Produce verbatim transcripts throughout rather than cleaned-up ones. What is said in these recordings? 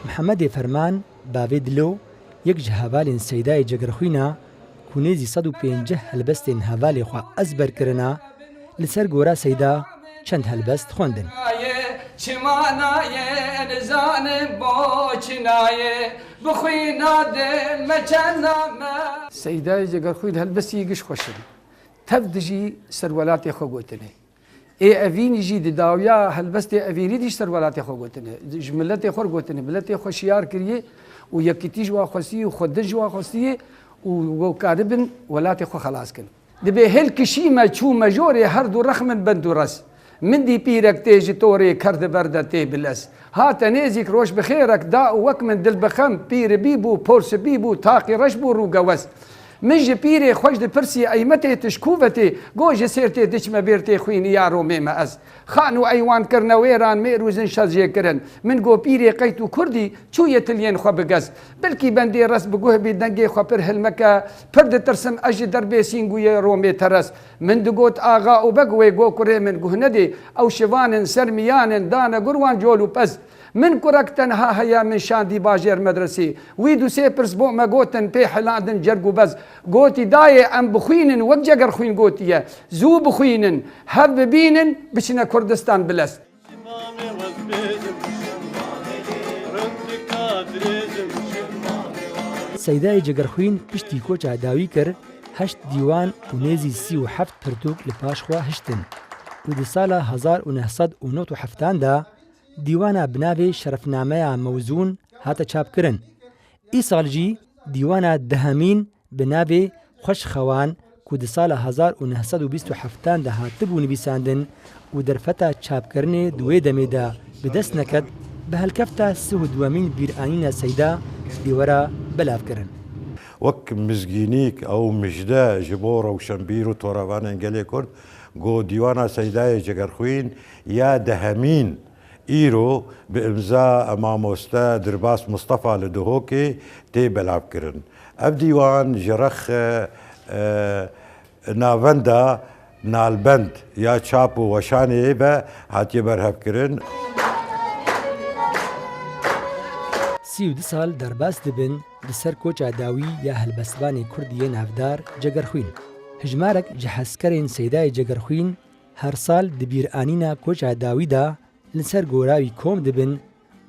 Mihemedê Ferman, bavê Dilo, yek ji hevalên Seydayê Cegerxwîn a, ku nêzî sed û pêncî helbestên hevalê xwe ezber kirina, li ser gora Seyda çend helbest xwendin. Çima nayê, nizanim bo çi nayê, bi xwîna dê me çend name. Seydayê Cegerxwîn helbestî giş xweş in. Tev dijî serwelatê xwe gotinê. Ê evînî jî di dawiya helbestê evînî dî ji serwelatê xwe gotine. Ji miletê xwe re gotine. Miletê xwe şiyar kiriye û yekîtî ji wan xwestiye û xwedin ji wan xwestiye û got karibin welatê xwe xelas kin. Dibê hêl kişîme çûme jorê her du rex min bend û rez. Min dî pîrek tê ji torê ker di ber de tê bilez. Hate nêzîk roj bi xêrek da û wek min dil bi xem pîribî bû, porsibî bû, taqî reş bû rûgewez. Min ji pîrê xweş dipirsî, ey me tê tu ji ku ve tê? Go ji Sêrtê diçime Bêrtê xwîniya Romê me ez. Xan û eywan kirine wêran, mêr û zin şez jê kirin. Min go pîrê qey tu kurdî, çûye tiliyên xwe bigez. Bilkî bendê res bi guh bî, dengê xwe pir hilmeke, pir ditirsim ez ji derbê Sîngûyê Romê teres. Min digot axa û beg wê go kurê min guh nedê, ew şivan in, ser miyan in, dane gur wan col û pez. Min kurek tenha heye, min şandî bajêr medresê. Wî du sê pirs bo me gotin, pê hilandin cerg û bez. Gotî dayê em bixwînin, wek Cegerxwîn gotiye. Zû bixwînin, hev bibînin, biçine Kurdistan bilez. Seydayê Cegerxwîn piştî koça dawî kir, heşt dîwan û nêzî sî û heft pirtûk li paş xwe hiştin û di sala hezar û neh sed û nod û heftan de dîwana bi navê Şerefnameya Mewzûn hate çapkirin. Îsal jî dîwana dehemîn bi navê Xweş Xewan ku di sala hezar û neh sed û bîst û heftan de hatibû nivîsandin û derfeta çapkirinê di wê demê de bi dest neket, bi helkefta sih û duwemîn bîranîna Seyda dê were belav kirin. Wek mizgînîk ew mijde ji bo rewşenbîr û torevanên gelê Kurd, ku dîwana Seydayê Cegerxwîn ya dehemîn îro bi îmza mamoste Dirbas Mistefa li Duhokê tê belavkirin. Ev dîwan ji rex, e, e, navenda Nalbend ya çap û weşanê ve hatiye berhevkirin. Sî û du sal derbas dibin li ser koça dawî ya helbestvanê Kurd yê navdar Cegerxwîn. Hijmarek ji hezkerên Seydayê Cegerxwîn her sal di bîranîna koça dawî de li ser gora wî kom dibin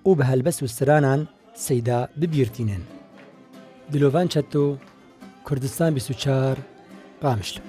û bi helbest û stranan Seyda bi bîr tînin. Dilovan Çeto, Kurdistan bîst û çar, Qamişlo.